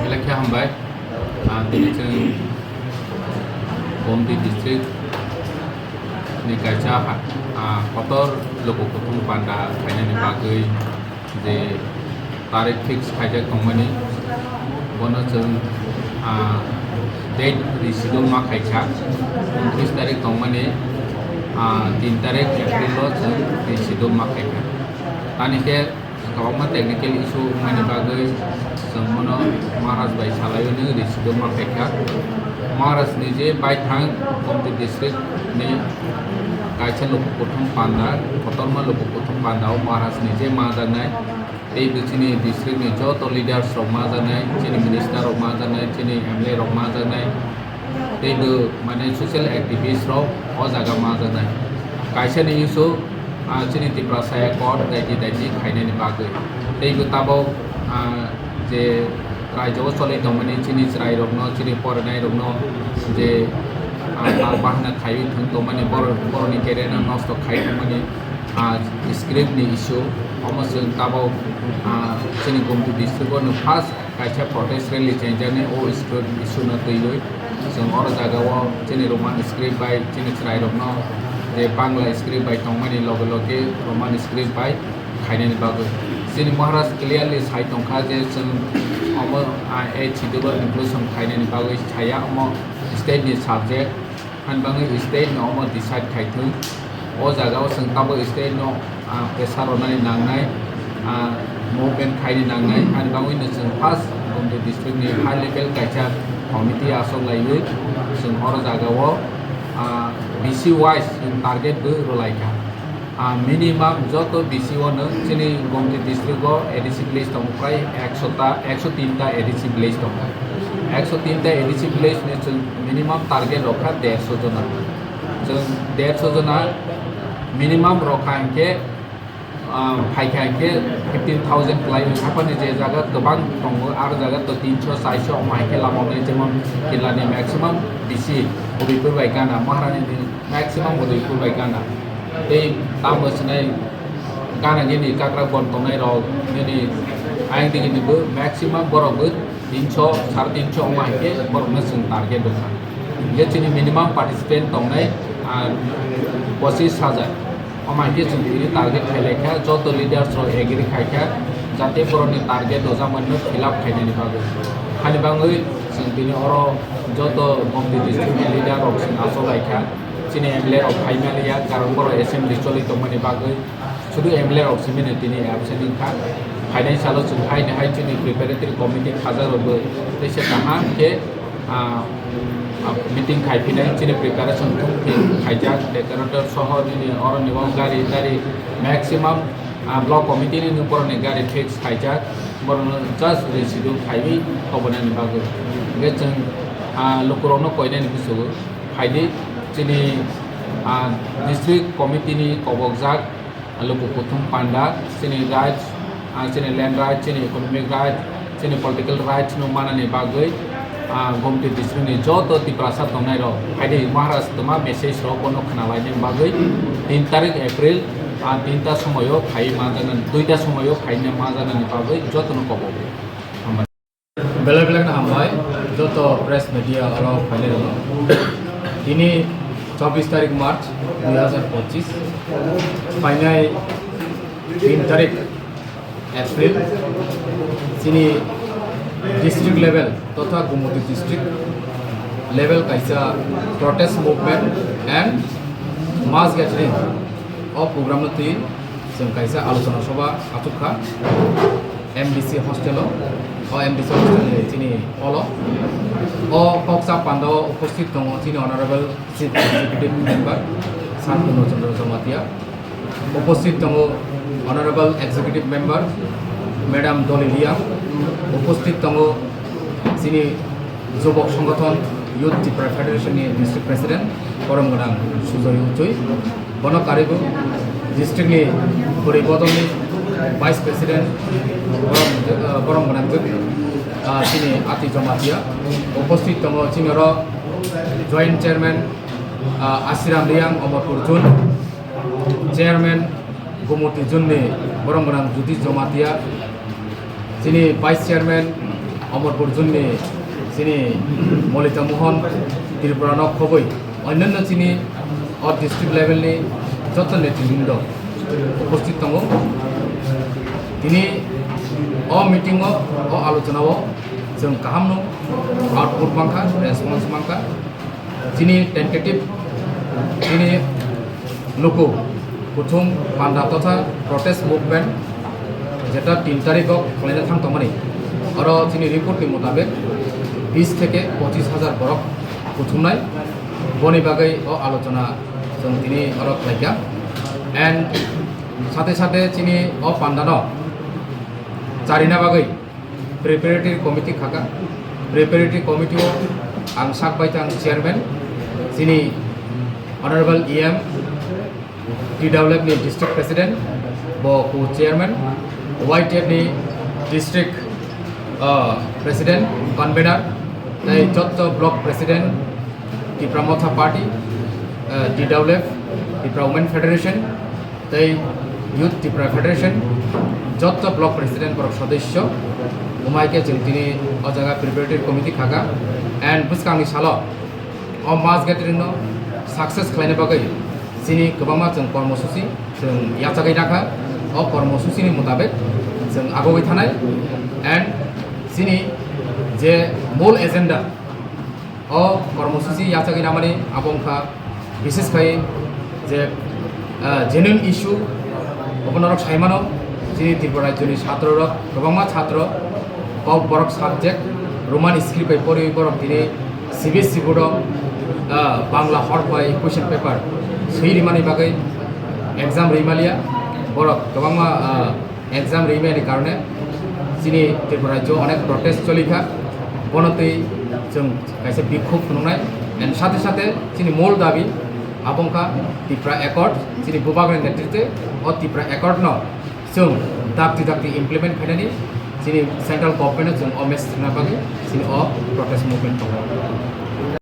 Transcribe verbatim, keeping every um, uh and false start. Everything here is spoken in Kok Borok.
Belai khe hambai. Ah, tini chwng Gomti district ni kaisa ha-, ah, kotor luku kuthum panda khainani bagwi je tarik fix khaijak tongmani, bono chwng, ah, date reschedule ma khaikha, untris tarik tongmani, ah, tin tarik April o chwng reschedule ma khaikha. Tani khe kwbangma technical issue wngmani bagwi chwng bono Maharaj bai salaiwi nw reschedule ma khaikha. Maharaj ni je baithang Gomti district ni kaisa luku kuthum panda, kotorma luku kuthum panda o Maharaj ni je majaknai. Tei bo chini district ni joto leaders rok majaknai, chini minister rok majaknai, chini M L A rok majaknai, tei bo mane social activist rok o jaga majaknai. Kaisa ni issue, ah, chini Tiprasa Accord daiti daiti khainani bagwi. Tei bo tabok, ah, je raijao choli tongmani chini chwrai rokno, chini porinai rokno je, ah, tal bahana khaiwi thwng tongmani, borok, borokni career no nosto khai tongmani, ah, script ni issue, omo chwng tabok, ah, chini Gomti district o no first kaisa protest rally chengjani o script issue no twiwi. Chwng oro jaga o chini Roman script bai chini chwrai rokno je Bangla script bai tongmani loge loge Roman script bai khainani bagwi. Chini Maharaj clearly sai tongkha je chwng omo, ah, a schedule o inclusion khainani bagwi saya, omo state ni subject. Hani bagwi state no omo decide khai thung. O jaga o chwng tabok state no, ah, pressure rwnani nangnai, ah, movement khaini nangnai. Hani bagwi no chwng first Gomti district ni high level kaisa committee asok laiwi chwng oro jaga o, ah, B C wise chwng target bo rwlaikha. Ah, minimum joto B C o no chini Gomti district o A D C village tongo prai ekso ta, ekso tin ta A D C village tongo. Ekso tin ta A D C village ni chwng minimum target rokha derso jona. Chwng derso jona minimum rokha hinkhe, ah, phaikha hinkhe fifteen thousand kwlai. Haphani je jaga kwbang tongo, aro jaga to tinso, charso omo hinkhe lama wngnai, jemon Kerala ni maximum B C Udaipur bai gana, Maharani ni maximum Udaipur bai gana. Tei tamo swnai gana gini kakra bon tongnai rok, nini ayang digi ni bo maximum borok bo tinso, sare tinso omo hinkhe borok no chwng target rwkha. Hinkhe chini minimum participant tongnai, ah, pochis hajar. Omo hinkhe chwng tini target khai laikha, joto leaders rok agree khaikha, jate borokni target rwjakmani no fill up khainani bagwi. Hani bagwi chwng tini oro joto Gomti district ni leader rok chwng achuk laikha. Chini M L A rok phai maliya, karon borok assembly choli tongmani bagwi. Sudu M L A rok simi no tini absent wngkha. Phainai salo chwng haini hai chini preparatory committee khajak rokbo teisa kaham khe, ah, ah, meeting khai phinai chini preparation thung phi khaijak, decorator soho nini oroni o gari tari maximum, ah, block committee ni borokni gari fix khaijak, borokno just reschedule khaiwi kobonani bagwi. Hingkhe chwng, ah, lukurokno koinani bwswgo phaidi chini, ah, district committee ni kobokjak luku kuthum panda, chini rights, ah, chini land rights, chini economic rights, chini political rights no manani bagwi, ah, Gomti district ni joto Tiprasa tongnai rok, phaidi Maharaj toma message rok bono khna laini bagwi tin tarik April, ah, tinta somoyo khai manjaknani, duita somoyo khaina manjaknani bagwi jotono kobo. Belai belai no hambai joto press media oro phainai rok. Tini chobbish tarik March dui hazar pochis, phainai tin tarik April chini district level totha Gomoti district level kaisa protest movement and mass gathering o program no twi chwng kaisa alochona sobha achuk kha M D C hostel o, o M D C hostel ni chini hall o. O kok chap panda o uposthit tongo chini honorable Chief Executive Member Sanpurno Chandra Jamatia, uposthit tongo Honorable Executive Member Madam Dolly Reang, uposthit tongo chini Jubok Songothon Youth Tipra Federation ni District President borom gwnang Sujoy Uchui, bono karwi bo district ni bwrwi bodol ni Vice President borom, ah, borom gwnang jwk, ah, chini Ati Jamatia. Uposthit tongo chini oro Joint Chairman, ah, Asiram Riang, Omorpur Zone, Chairman Gumoti Zone ni borom gwnang Jyoti Jamatia, chini Vice Chairman Omorpur Zone ni chini Molita Mohan, Tripura no khobwi onnanno chini o district level ni joto netribrundo uposthit tongo. Tini o meeting o, o alochona o chwng kaham no output mankha, response mankha. Chini tentative, chini luku kuthum panda totha protest movement jeta tin tarikh o khlaina thang tongmani, oro chini report ni mutabek bis theke pochis hajar borok kuthumnai. Boni bagwi o alochona chwng tini oro khlaikha. And sate sate chini o pandano charina bagwi preparatory committee khaka. Preparatory committee o ang sak bai tang chairman, chini Honorable E M, T W F ni district president, bo co-chairman, Y T F ni district, ah, president, convener, tei jotto block president, Tipra Motha Party, ah, T W F, Tipra Women Federation, tei Youth Tipra Federation, jotto block president borok sodosyo, umai khe chwng tini o jaga preparatory committee khaka, and bwskangni salo o mass gathering no success khlaina bagwi chini kwbangma chwng kormosuchi chwng yachagwi rakha. O kormosuchini mutabek chwng agogwi thanai, and chini je mol agenda, o kormosuchi yachagwi ramani abo wngkha, bises khai je, ah, genuine issue, obo norok sai mano, chini Tripura rajyoni chatrorok kwbangma chatro Kokborok subject Roman script bai poriwi borok tini C B S E board o, ah, Bangla hor bai question paper swi rimani bagwi exam rimaliya. Borok kwbangma, ah, exam rimani karone chini Tripura rajyo onek protest cholikha. Bono twi chwng kaisa bikhub phunuknai, and sate sate chini mol dabi abo wngkha Tipra Accord, chini bubagni netritwe o Tipra Accord no chwng dakti dakti implement khainani chini central government no chwng o message rwna bagwi chini o protest movement tongo.